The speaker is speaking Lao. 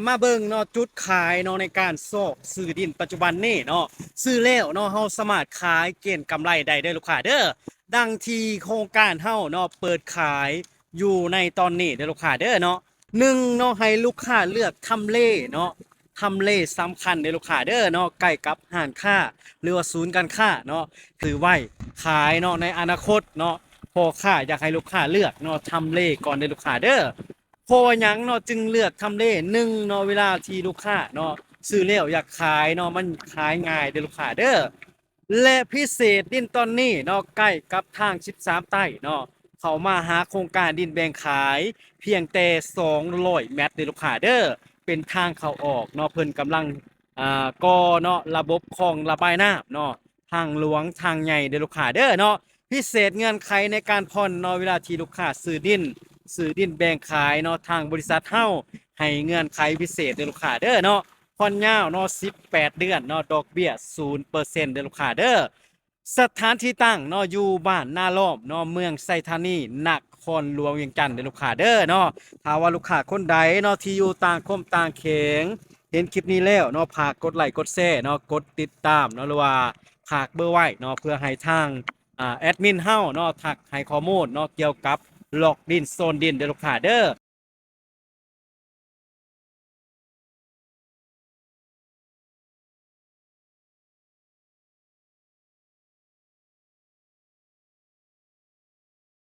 ມາເບິ່ງເນາະ ຈຸດຂາຍເນາະ ໃນການຊອກຊື້ດິນປັດຈຸບັນນີ້ເນາະ ຊື້ແລ້ວເນາະ ເຮົາສາມາດຂາຍເກນກຳໄລໄດ້ເດີລູກຄ້າເດີ. ດັ່ງທີ່ໂຄງການເຮົາເນາະ ເປີດຂາຍຢູ່ໃນຕອນນີ້ເດີລູກຄ້າເດີເນາະ. ໜຶ່ງເນາະ ໃຫ້ລູກຄ້າເລືອກທຳເລເນາະ ທຳເລສຳຄັນເດີລູກຄ້າເດີເນາະ ໃກ້ກັບຮ້ານຄ້າ ຫຼືວ່າສູນການຄ້າເນາະ ຖືໄວ້ຂາຍເນາະ ໃນອະນາຄົດເນາະ. ພໍ່ຄ້າຢາກໃຫ້ລູກຄ້າເລືອກເນາະ ທຳເລກ່ອນເດີລູກຄ້າເດີ. ເພາະວ່າຫຍັງເນາະ ຈຶ່ງເລືອກທຳເລ? ໜຶ່ງເນາະ ເວລາທີ່ລູກຄ້າເນາະ ຊື້ແລ້ວຢາກຂາຍເນາະ ມັນຂາຍງ່າຍເດີລູກຄ້າເດີ. ແລະ ພິເສດ ດິນຕອນນີ້ເນາະ ໃກ້ກັບທາງສິບສາມໃຕ້ເນາະ ເຂົ້າມາຫາໂຄງການດິນແບ່ງຂາຍພຽງແຕ່ສອງຮ້ອຍແມັດເດີລູກຄ້າເດີ. ເປັນທາງເຂົ້າອອກເນາະ ເພິ່ນກຳລັງ ອ່າ ກໍ່ເນາະ ລະບົບຄອງລະບາຍນ້ຳເນາະ ທາງຫຼວງທາງໃຫຍ່ເດີລູກຄ້າເດີເນາະ. ພິເສດເງື່ອນໄຂໃນການຜ່ອນເນາະ ເວລາທີ່ລູກຄ້າຊື້ດິນ ຊື້ດິນແບ່ງຂາຍເນາະ ທາງບໍລິສັດເຮົາໃຫ້ເງື່ອນໄຂພິເສດເດີລູກຄ້າເດີເນາະ. ຜ່ອນຍາວເນາະ ສິບແປດເດືອນເນາະ ດອກເບ້ຍສູນເປີເຊັນເດີລູກຄ້າເດີ. ສະຖານທີ່ຕັ້ງເນາະ ຢູ່ບ້ານນາລ້ອມເນາະ ເມືອງໄຊທານີ ນະຄອນຫຼວງວຽງຈັນເດີລູກຄ້າເດີເນາະ. ຖ້າວ່າລູກຄ້າຄົນໃດເນາະ ທີ່ຢູ່ຕ່າງຂົມຕ່າງເຂງ ເຫັນຄລິບນີ້ແລ້ວເນາະ ຝາກກົດໄລກົດແຊເນາະ ກົດຕິດຕາມເນາະ ຫຼືວ່າຝາກເບີໄວ້ເນາະ ເພື່ອໃຫ້ທາງ ອ່າ ແອດມິນເຮົາເນາະ ທັກໃຫ້ຂໍ້ມູນເນາະ ກ່ຽວກັບລັອກດິນໂຊນດິນເດີລູກຄ້າເດີ.